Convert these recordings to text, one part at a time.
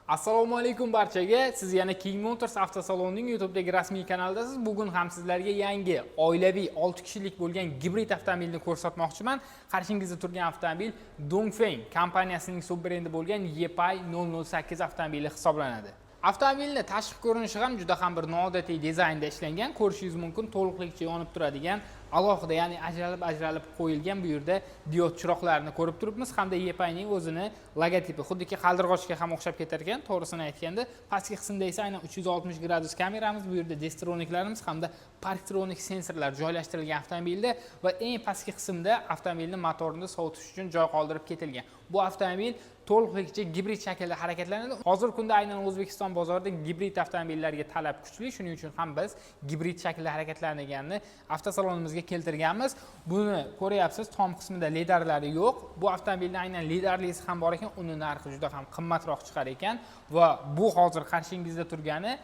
Assalomu alaykum barchaga. Siz yana King Motors avtosalonining YouTube'dagi rasmiy kanalidasiz. Bugun ham sizlarga yangi oilaviy 6 kishilik bo'lgan gibrid avtomobilni ko'rsatmoqchiman. Qarshingizda turgan avtomobil Dongfeng kompaniyasining subbrendi bo'lgan Yepay 008 avtomobili hisoblanadi. Avtomobilni tashqi ko'rinishi ham juda ham bir noodatiy dizaynda ishlangan. Ko'rishingiz mumkin, to'liqligicha yonib turadigan, alohida, ya'ni ajralib ajralib qo'yilgan bu yerda diod chiroqlarini ko'rib turibmiz hamda Yepayning o'zini logotipi xuddiki qaldirg'ochga ham o'xshab ketar ekan, to'g'risini aytganda. Pastki qismda esa aynan 360 gradus kameramiz, bu yerda distroniklarimiz hamda parktronik sensorlar joylashtirilgan avtomobilda va eng pastki qismda avtomobilni motorini sovutish uchun joy qoldirib ketilgan. Bu avtomobil to'liqligicha gibrid shaklda harakatlanadi. Hozirgi kunda aynan O'zbekiston bozorida gibrid avtomobillarga talab kuchli, shuning uchun ham biz gibrid shaklda harakatlanadiganini avtosalonimizga keltirganmiz. Buni ko'ryapsiz, tom qismida lidarlari yo'q. Bu avtomobilni aynan lidarlisi ham bor ekan, uni narxi juda ham qimmatroq chiqar ekan. Va bu hozir qarshingizda turgani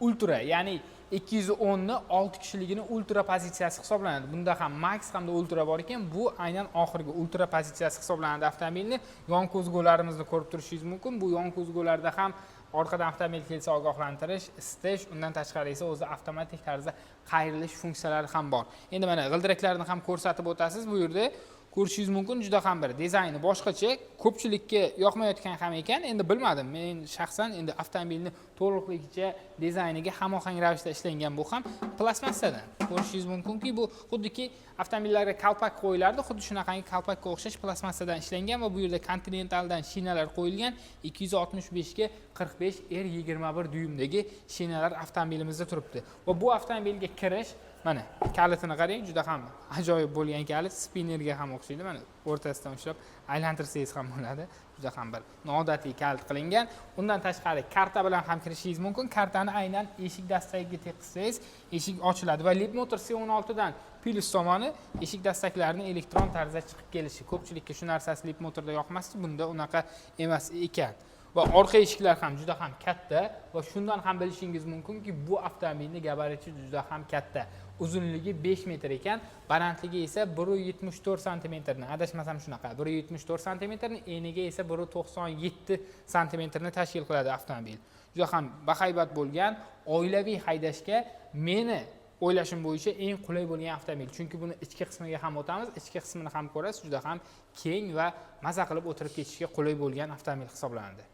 ultra, ya'ni 210 ni 6 kishiligini ultra pozitsiyasi hisoblanadi. Bunda ham max hamda ultra bor ekan, bu aynan oxirgi ultra pozitsiyasi hisoblanadi avtomobilni. Yon ko'zgularimizni ko'rib turishingiz mumkin. Bu yon ko'zgularda ham orqadan avtomobil kelsa ogohlantirish, isitish, undan tashqari esa o'zi avtomatik tarzda qayrilish funksiyalari ham bor. Endi mana g'ildiraklarni ham ko'rsatib o'tasiz. Bu yerda ko'rishingiz mumkin, juda ham bir dizayni boshqacha, ko'pchilikka yoqmayotgan ham ekan. Endi bilmadim, men shaxsan endi avtomobilni to'liqligicha dizayniga hamohang ravishda ishlangan. Bu ham plastmassadan. Ko'rishingiz mumkinki, bu xuddiki avtomobillarga kalpak qo'yilardi, xuddi shunaqangi kalpakka o'xshash plastmassadan ishlangan va bu yerda Continentaldan shinalar qo'yilgan. 265 ga 45 R 21 dyuymdagi shinalar avtomobilimizda turibdi. Va bu avtomobilga kirish, mana kalitini qarang, juda ham ajoyib bo'lgan kalit, spinnerga ham o'xshaydi. Mana o'rtasidan ushlab aylantirsangiz ham bo'ladi, juda ham bir noodatiy kalit qilingan. Undan tashqari karta bilan ham kirishingiz mumkin. Kartani aynan eshik dastagiga tekkizsangiz, eshik ochiladi. Va Leapmotor C16 dan plyus tomoni eshik dastaklarini elektron tarzda chiqib kelishi. Ko'pchilikka shu narsasi Leapmotorda yoqmasdi, bunda unaqa emas ekan. Va orqa eshiklar ham juda ham katta va shundan ham bilishingiz mumkinki, bu avtomobilni gabariti juda ham katta. Uzunligi 5 metr ekan, balandligi esa 1,74 santimetrni, adashmasam shunaqa, 1,74 santimetrni, eniga esa 1,97 santimetrni tashkil qiladi. Avtomobil juda ham bahaybat bo'lgan, oilaviy haydashga meni o'ylashim bo'yicha eng qulay bo'lgan avtomobil, chunki buni ichki qismiga ham o'tamiz, ichki qismini ham ko'rasiz, juda ham keng va maza qilib o'tirib ketishga qulay bo'lgan avtomobil hisoblanadi.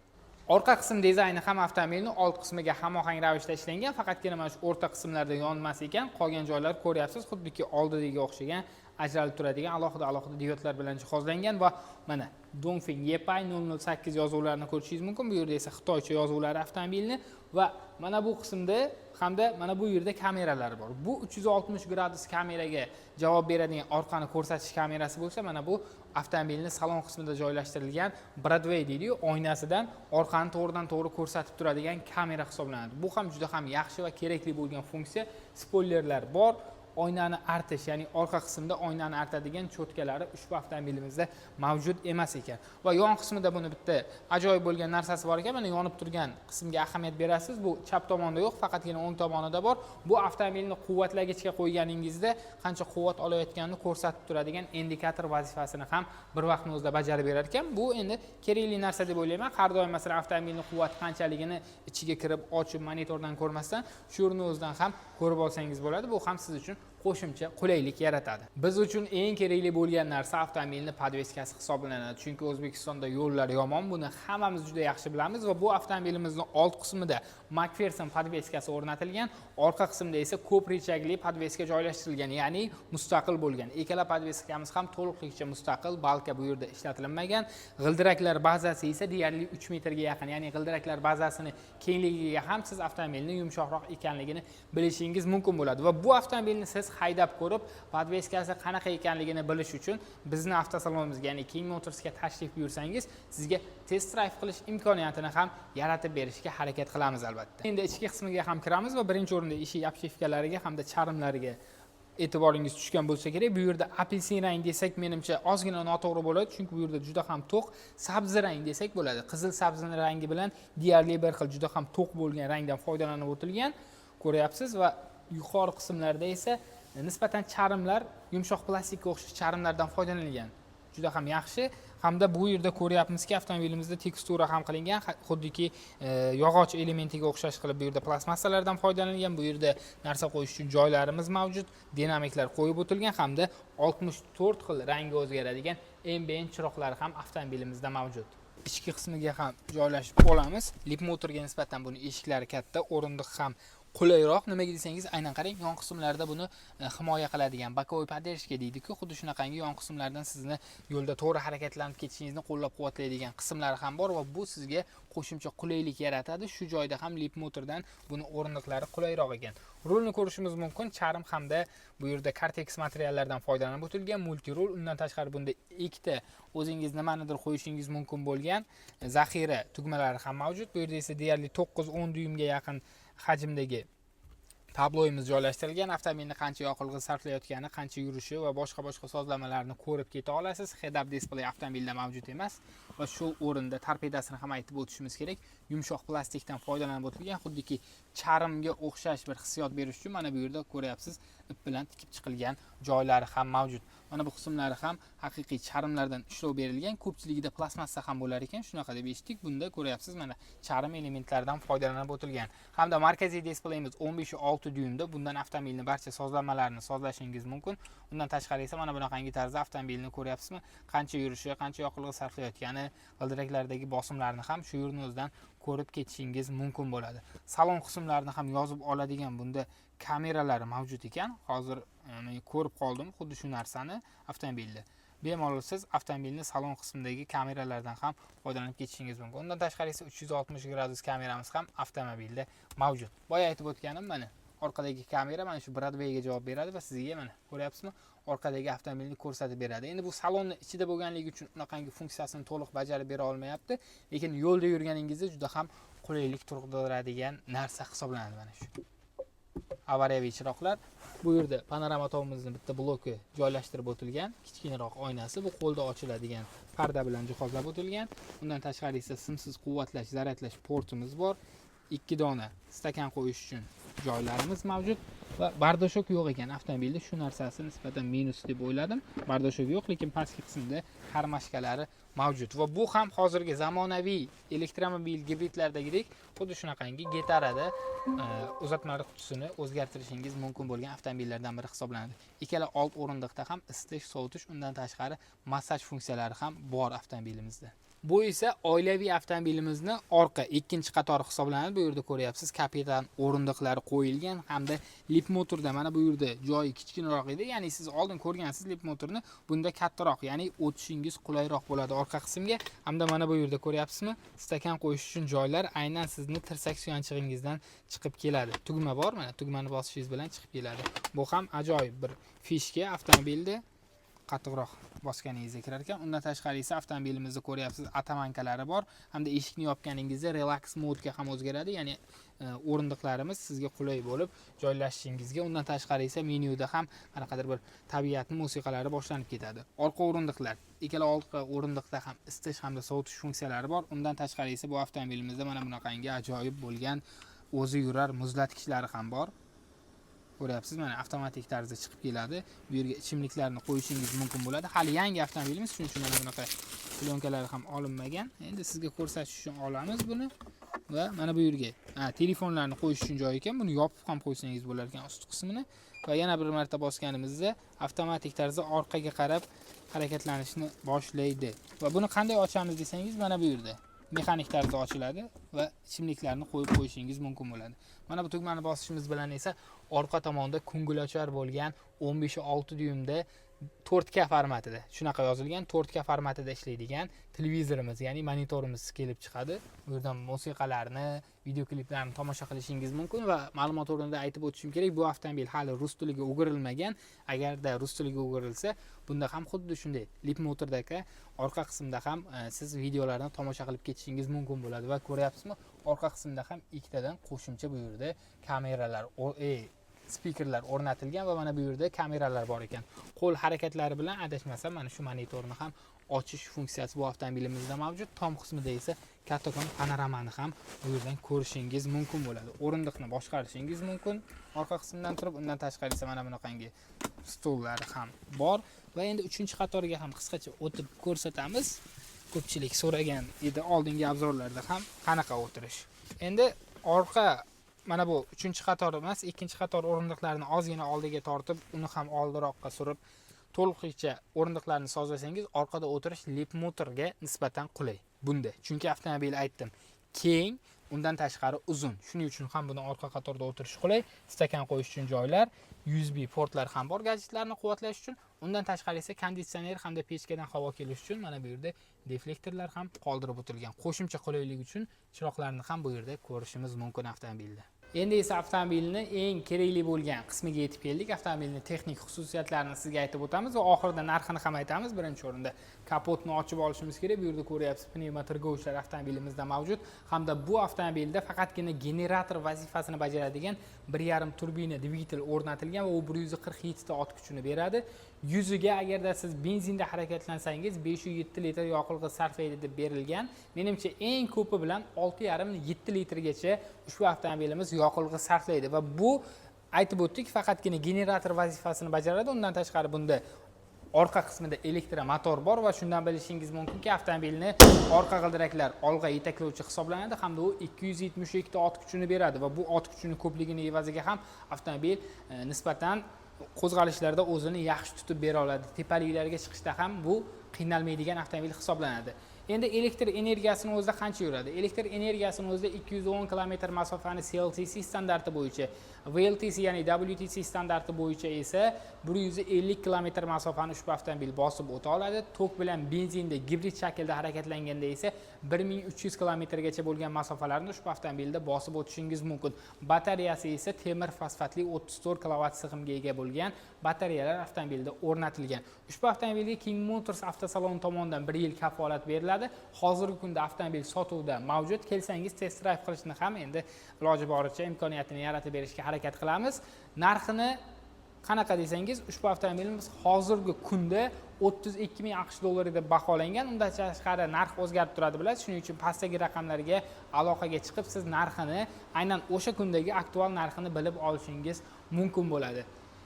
Orqa qism dizayni ham avtomobilni old qismiga hamohang ravishda ishlangan, faqatgina mana shu o'rta qismlarda yonmas ekan. Qolgan joylar, ko'ryapsiz, xuddiki oldidagiga o'xshagan ajralib turadigan alohida alohida diodlar bilan jihozlangan. Va mana Dongfeng Yepay 008 yozuvlarini ko'rishingiz mumkin. Bu yerda esa xitoycha yozuvlari avtomobilni. Va mana bu qismda hamda mana bu yerda kameralar bor. Bu 360 gradus kameraga javob beradigan orqani ko'rsatish kamerasi bo'lsa, mana bu avtomobilni salon qismida joylashtirilgan Broadway deydiyu, oynasidan orqani to'g'ridan to'g'ri ko'rsatib turadigan kamera hisoblanadi. Bu ham juda ham yaxshi va kerakli bo'lgan funksiya. Spoilerlar bor, oynani artish, ya'ni orqa qismda oynani artadigan cho'tkalari ushbu avtomobilimizda mavjud emas ekan. Va yon qismida buni bitta ajoyib bo'lgan narsasi bor ekan. Mana yonib turgan qismga ahamiyat berasiz, bu chap tomonda yo'q, faqatgina o'ng tomonida bor. Bu avtomobilni quvvatlagichga qo'yganingizda qancha quvvat olayotganini ko'rsatib turadigan indikator vazifasini ham bir vaqtni o'zida bajarib berar ekan. Bu endi kerakli narsa deb o'ylayman. Har doim, masalan, avtomobilni quvvati qanchaligini ichiga kirib, ochib, monitordan ko'rmasdan, shu yerni o'zidan ham ko'rib olsangiz bo'ladi. Bu ham siz uchun qo'shimcha qulaylik yaratadi. Biz uchun eng kerakli bo'lgan narsa avtomobilni подвеска si hisoblanadi, chunki O'zbekistonda yo'llar yomon, buni hammamiz juda yaxshi bilamiz. Va bu avtomobilimizni old qismida Macpherson подвеска si o'rnatilgan, orqa qismida esa ko'p richagli подвеска joylashtirilgan, ya'ni mustaqil bo'lgan. Ikkala подвеска miz ham to'liqligicha mustaqil, balka bu yerda ishlatilmagan. G'ildiraklar bazasi esa deyarli 3 metrga yaqin, ya'ni g'ildiraklar bazasini kengligiga ham siz avtomobilni yumshoqroq ekanligini bilishingiz mumkin bo'ladi. Va bu avtomobilni siz haydab ko'rib, подвеска si qanaqa ekanligini bilish uchun bizni avtosalonimizga, ya'ni King Motorsga tashrif buyursangiz, sizga test drive qilish imkoniyatini ham yaratib berishga harakat qilamiz albatta. Endi ichki qismiga ham kiramiz va birinchi o'rinda eshik обшивка lariga hamda charmlariga e'tiboringiz tushgan bo'lsa kerak. Bu yerda apelsin rang desak, menimcha, ozgina noto'g'ri bo'ladi, chunki bu yerda juda ham to'q sabzi rang desak bo'ladi. Qizil sabzini rangi bilan deyarli bir xil, juda ham to'q bo'lgan rangdan foydalanib o'tilgan, ko'ryapsiz. Va yuqori qismlarda esa nisbatan charmlar yumshoq, plastikka o'xshash charmlardan foydalanilgan, juda ham yaxshi. Hamda bu yerda ko'ryapmizki, avtomobilimizda tekstura ham qilingan, xuddiki yog'och elementiga o'xshash qilib bu yerda plastmassalardan foydalanilgan. Bu yerda narsa qo'yish uchun joylarimiz mavjud, dinamiklar qo'yib o'tilgan hamda 64 xil rangi o'zgaradigan ambient chiroqlari ham avtomobilimizda mavjud. Ichki qismiga ham joylashib olamiz. Leapmotorga nisbatan buni eshiklari katta, o'rindiq ham qulayroq. Nimaga desangiz, aynan qarang, yon qismlarida buni himoya qiladigan боковой поддержка deydi-ku, xuddi shunaqangi yon qismlardan sizni yo'lda to'g'ri harakatlanib ketishingizni qo'llab-quvvatlaydigan qismlari ham bor va bu sizga qo'shimcha qulaylik yaratadi. Shu joyda ham Leapmotordan buni o'rindiqlari qulayroq ekan. Rulni ko'rishimiz mumkin, charm hamda bu yerda Cortex materiallardan foydalanib o'tilgan, multirul. Undan tashqari bunda ikkita o'zingiz nimanidir qo'yishingiz mumkin bo'lgan zaxira tugmalari ham mavjud. Bu yerda esa deyarli 9-10 dyuymga yaqin hajmdagi tabloimiz joylashtirilgan. Avtomobilni qancha yoqilg'i sarflayotgani, qancha yurishi va boshqa boshqa sozlamalarni ko'rib keta olasiz. Head up display avtomobilda mavjud emas va shu o'rinda torpedasini ham aytib o'tishimiz kerak. Yumshoq plastikdan foydalanib o'tilgan, xuddiki charmga o'xshash bir hissiyot berish uchun mana bu yerda ko'ryapsiz, ip bilan tikib chiqilgan joylari ham mavjud. Mana bu qismlari ham haqiqiy charmlardan ishlov berilgan. Ko'pchiligida plastmassa ham bo'lar ekan, shunaqa deb eshitdik. Bunda ko'ryapsiz, mana charm elementlaridan foydalanib o'tilgan. Hamda markaziy displeyimiz 15,6 dyuymda. Bundan avtomobilni barcha sozlamalarini sozlashingiz mumkin. Undan tashqari esa mana bunaqangi tarzda avtomobilni ko'ryapsizmi, qancha yurishi, qancha yoqilg'i sarflayotgani, g'ildiraklardagi bosimlarni ham shu yerni o'zidan ko'rib ketishingiz mumkin bo'ladi. Salon qismlarini ham yozib oladigan bunda kameralari mavjud ekan. Hozir men ko'rib qoldim xuddi shu narsani avtomobilda. Bemalol siz avtomobilni salon qismidagi kameralardan ham foydalanib ketishingiz mumkin. Undan tashqari esa 360 gradus kameramiz ham avtomobilda mavjud. Boya aytib o'tganim, mana orqadagi kamera mana shu Broadwayga javob beradi va sizga, mana ko'ryapsizmi, orqadagi avtomobilni ko'rsatib beradi. Endi bu salonni ichida bo'lganligi uchun unaqangi funksiyasini to'liq bajarib bera olmayapti, lekin yo'lda yurganingizda juda ham qulaylik tug'diradigan narsa hisoblanadi mana shu. Avariyaviy chiroqlar. Bu yerda panorama tomimizni bitta bloki joylashtirib o'tilgan, kichkinaroq oynasi, bu qo'lda ochiladigan parda bilan jihozlab o'tilgan. Undan tashqari esa simsiz quvvatlash, zaryadlash portimiz bor. Ikki dona stakan qo'yish uchun joylarimiz mavjud va бардачок yo'q ekan avtomobilda. Shu narsasi nisbatan minus deb o'yladim. Бардачок yo'q, lekin pastki qismida кармашка lari mavjud va bu ham hozirgi zamonaviy elektromobil gibridlardagidek xuddi shunaqangi Getarada uzatmalar qutisini o'zgartirishingiz mumkin bo'lgan avtomobillardan biri hisoblanadi. Ikkala old o'rindiqda ham isitish, sovutish, undan tashqari massaj funksiyalari ham bor avtomobilimizda. Bu esa oilaviy avtomobilimizni orqa ikkinchi qatori hisoblanadi. Bu yerda ko'ryapsiz, kapitan o'rindiqlari qo'yilgan hamda Leapmotorda mana bu yerda joyi kichkinaroq edi. Ya'ni siz oldin ko'rgansiz Leapmotorni, bunda kattaroq, ya'ni o'tishingiz qulayroq bo'ladi orqa qismga. Hamda mana bu yerda ko'ryapsizmi, stakan qo'yish uchun joylar aynan sizni tirsak suyanchig'ingizdan chiqib keladi. Tugma bor, mana tugmani bosishingiz bilan chiqib keladi. Bu ham ajoyib bir фишка avtomobilda, qattiqroq bosganingizda kirar ekan. Undan tashqari esa avtomobilimizda ko'ryapsiz, оттоманка lari bor hamda eshikni yopganingizda relax modga ham o'zgaradi, ya'ni o'rindiqlarimiz sizga qulay bo'lib joylashishingizga. Undan tashqari esa menyuda ham qanaqadir bir tabiatni musiqalari boshlanib ketadi. Orqa o'rindiqlar, ikkala orqa o'rindiqda ham isitish hamda sovutish funksiyalari bor. Undan tashqari esa bu avtomobilimizda mana bunaqangi ajoyib bo'lgan o'zi yurar muzlatkichlari ham bor. Ko'ryapsiz, mana avtomatik tarzda chiqib keladi. Bu yerga ichimliklarni qo'yishingiz mumkin bo'ladi. Hali yangi avtomobilimiz, shuning uchun mana bunaqa plyonkalari ham olinmagan. Endi sizga ko'rsatish uchun olamiz buni va mana bu yerga, ha, telefonlarni qo'yish uchun joy ekan. Buni yopib ham qo'ysangiz bo'lar ekan ust qismini va yana bir marta bosganimizda avtomatik tarzda orqaga qarab harakatlanishni boshlaydi. Va buni qanday ochamiz desangiz, mana bu yerda mexanik tarzda ochiladi va ichimliklarni qo'yib qo'yishingiz mumkin bo'ladi. Mana bu tugmani bosishimiz bilan esa orqa tomonda ko'ngilochar bo'lgan 15,6 dyuymda 4K formatida, shunaqa yozilgan, 4K formatida ishlaydigan televizorimiz, ya'ni monitorimiz kelib chiqadi. Bu yerdan musiqalarni, videokliplarni tomosha qilishingiz mumkin. Va ma'lumot o'rnida aytib o'tishim kerak, bu avtomobil hali rus tiliga o'girilmagan. Agarda rus tiliga o'girilsa, bunda ham xuddi shunday Leapmotordagi orqa qismda ham siz videolarni tomosha qilib ketishingiz mumkin bo'ladi. Va ko'ryapsizmi, orqa qismda ham ikkitadan qo'shimcha bu yerda kameralar, spikerlar o'rnatilgan va mana bu yerda kameralar bor ekan. Qo'l harakatlari bilan, adashmasam, mana shu monitorni ham ochish funksiyasi bu avtomobilimizda mavjud. Tom qismida esa kattakon panoramani ham bu yerdan ko'rishingiz mumkin bo'ladi. O'rindiqni boshqarishingiz mumkin orqa qismdan turib. Undan tashqari esa mana bunaqangi Stollari ham bor va endi uchinchi qatorga ham qisqacha o'tib ko'rsatamiz. Ko'pchilik so'ragan edi oldingi обзор larda ham, qanaqa o'tirish. Endi orqa, mana bu uchinchi qator emas, ikkinchi qator o'rindiqlarni ozgina oldiga tortib, uni ham oldiroqqa surib, to'liqcha o'rindiqlarni sozlasangiz, orqada o'tirish Leapmotorga nisbatan qulay bunda. Chunki avtomobil, aytdim, keng, undan tashqari uzun. Shuning uchun ham buni orqa qatorda o'tirish qulay. Stakan qo'yish uchun joylar, USB portlar ham bor gadjetlarni quvvatlash uchun. Undan tashqari esa konditsioner hamda pechkadan havo kelishi uchun mana bu yerda deflektorlar ham qoldirib o'tilgan. Qo'shimcha qulaylik uchun chiroqlarni ham bu yerda ko'rishimiz mumkin avtomobilda. Endi esa avtomobilni eng kerakli bo'lgan qismiga yetib keldik. Avtomobilni texnik xususiyatlarini sizga aytib o'tamiz va oxirida narxini ham aytamiz. Birinchi o'rinda kapotni ochib olishimiz kerak. Bu yerda ko'ryapsiz, pnevmotirgovchilar avtomobilimizda mavjud hamda bu avtomobilda faqatgina generator vazifasini bajaradigan 1,5 turbina dvigatel o'rnatilgan va u 147 ta ot kuchini beradi. Yuziga agarda siz benzinda harakatlansangiz, 507 litr yoqilg'i sarflaydi deb berilgan. Menimcha, eng ko'pi bilan 6,5-7 litrgacha ushbu avtomobilimiz yoqilg'i sarflaydi va bu, aytib o'tdik, faqatgina generator vazifasini bajaradi. Undan tashqari bunda orqa qismida elektromotor bor va shundan bilishingiz mumkinki, avtomobilni orqa g'ildiraklar olg'a yetaklovchi hisoblanadi hamda u 272 ta ot kuchini beradi va bu ot kuchini ko'pligini evaziga ham avtomobil nisbatan qo'zg'alishlarda o'zini yaxshi tutib bera oladi. Tepaliklarga chiqishda ham bu qiynalmaydigan avtomobil hisoblanadi. Endi elektr energiyasini o'zida qancha yuradi? Elektr energiyasini o'zida 210 kilometr masofani CLTC standarti bo'yicha, WLTC, ya'ni WTC standarti bo'yicha esa 150 kilometr masofani ushbu avtomobil bosib o'ta oladi. Tok bilan benzinda gibrid shaklda harakatlanganda esa 1300 kilometrgacha bo'lgan masofalarni ushbu avtomobilda bosib o'tishingiz mumkin. Batareyasi esa temir fosfatli 34 kilovat sig'imga ega bo'lgan batareyalar avtomobilda o'rnatilgan. Ushbu avtomobilga King Motors avtosaloni tomonidan 1 yil kafolat beriladi. Hozirgi kunda avtomobil sotuvda mavjud. Kelsangiz, test drive qilishni ham endi iloji boricha imkoniyatini yaratib berishga harakat qilamiz. Narxini qanaqa desangiz, ushbu avtomobilimiz hozirgi kunda 32 ming AQSh dollari deb baholangan. Undan tashqari narx o'zgarib turadi, bilasiz. Shuning uchun pastdagi raqamlarga aloqaga chiqib, siz narxini, aynan o'sha kundagi aktual narxini bilib olishingiz mumkin bo'ladi.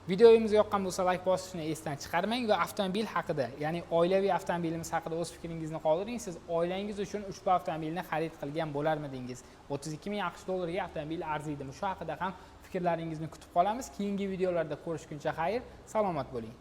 Videomiz yoqqan bo'lsa, layk bosishni esdan chiqarmang va avtomobil haqida, ya'ni oilaviy avtomobilimiz haqida o'z fikringizni qoldiring. Siz oilangiz uchun ushbu avtomobilni xarid qilgan bo'larmidingiz? 32 ming AQSh dollariga avtomobil arziydimi? Shu haqida ham fikrlaringizni kutib qolamiz. Keyingi videolarda ko'rishguncha xayr, salomat bo'ling.